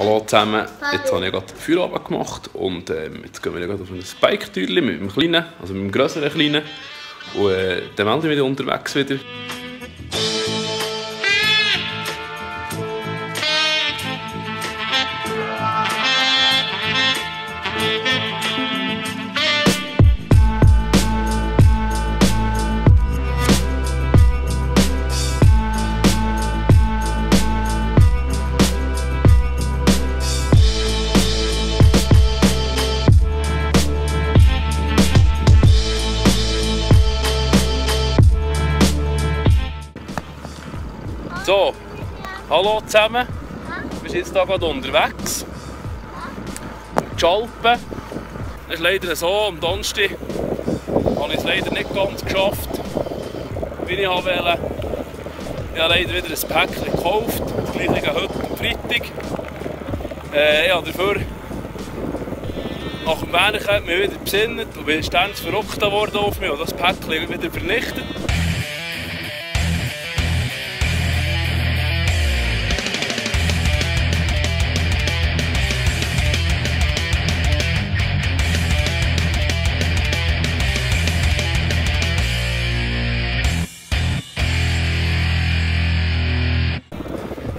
Hallo zusammen, jetzt habe ich gerade Feierabend gemacht und jetzt gehen wir gerade auf ein Bike-Türchen mit dem Kleinen, also mit dem grösseren Kleinen. Und dann melde ich mich unterwegs wieder. So, hallo zusammen, wir sind jetzt hier gerade unterwegs. Die Alpen. Es ist leider so, am Donnerstag habe ich es leider nicht ganz geschafft, wie ich wollte. Ich habe leider wieder ein Päckchen gekauft, das gleiche heute am Freitag. Ich habe dafür nach dem Weihnachten mich wieder besinnt und bin ständig verrückt worden auf mich und das Päckchen wieder vernichtet.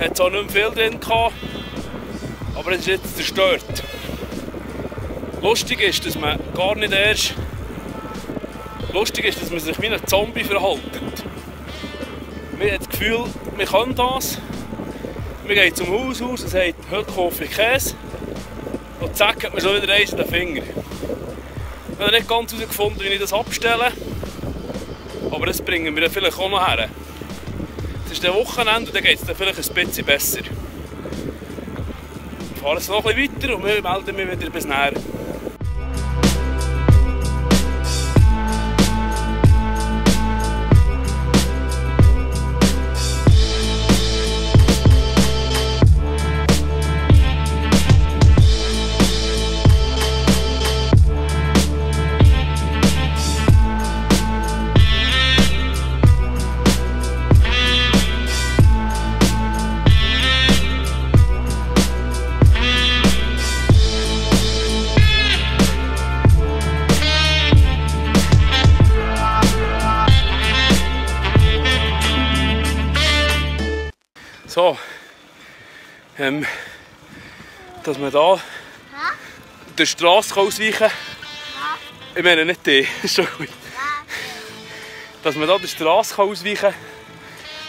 Es hat zwar nicht mehr viel drin gehabt, aber es ist jetzt zerstört. Lustig ist, dass man gar nicht erst. Lustig ist, dass man sich wie ein Zombie verhält. Man hat das Gefühl, wir können das. Man geht zum Haus aus und sagt, heute kaufe ich Käse. Und zack, hat man schon wieder eins in den Finger. Ich habe nicht ganz herausgefunden, wie ich das abstelle. Aber das bringen wir vielleicht auch noch her. Es ist der Wochenende und dann geht es dann vielleicht ein bisschen besser. Wir fahren jetzt noch ein bisschen weiter und wir melden mich wieder bis näher. So, dass man da der Straße ausweichen kann. Ich meine nicht die, ist schon gut. Dass man da der Straße ausweichen kann,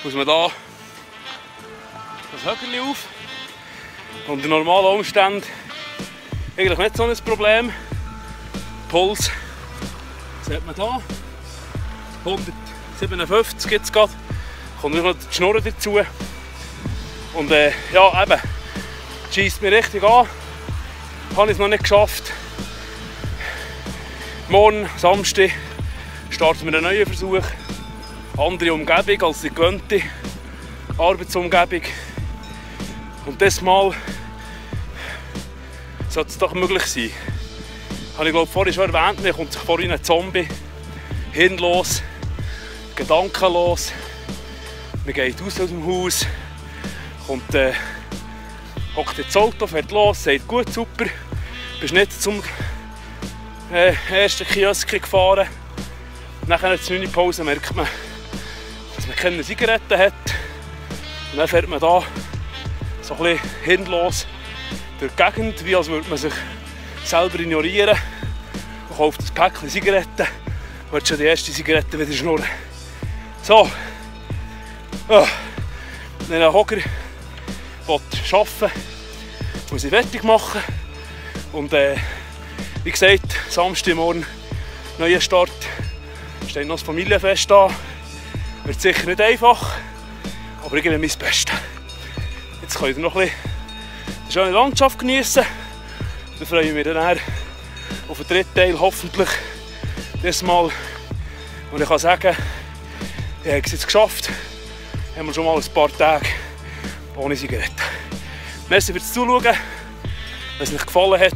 muss man da das Höckerli auf. Unter normalen Umständen eigentlich nicht so ein Problem. Puls sieht man da. 157 gibt es gerade. Kommt noch die Schnurren dazu. Und ja, eben, scheisst mich richtig an. Habe ich es noch nicht geschafft. Morgen, Samstag, starten wir einen neuen Versuch. Andere Umgebung als die gewöhnte Arbeitsumgebung. Und dieses Mal sollte es doch möglich sein. Habe ich glaube vorhin schon erwähnt, mir kommt sich vorhin ein Zombie. Hinlos, gedankenlos. Man geht aus dem Haus. Und hockt ins Auto, fährt los, sagt gut, super, bist nicht zum ersten Kiosk gefahren. Nach einer 9 Pause merkt man, dass man keine Zigaretten hat. Und dann fährt man da so ein bisschen hinlos durch die Gegend, wie als würde man sich selber ignorieren. Man kauft ein Päckchen Zigaretten und hat schon die erste Zigarette wieder schnurren. So, wenn ein Hocker arbeiten, muss ich fertig machen. Und wie gesagt, Samstagmorgen, neuer Start, steht noch das Familienfest an. Wird sicher nicht einfach, aber ich gebe mein Bestes. Jetzt könnt ihr noch ein bisschen die schöne Landschaft genießen. Dann freue ich mich dann auf den dritten Teil, hoffentlich dieses Mal. Und ich kann sagen, ich habe es jetzt geschafft. Haben wir schon mal ein paar Tage ohne Zigaretten. Merci fürs Zuschauen. Wenn es euch gefallen hat,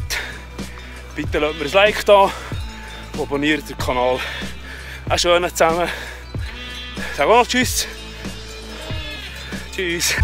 bitte lasst mir ein Like da, abonniert den Kanal. Einen schönen zusammen. Ich sage auch noch Tschüss. Tschüss.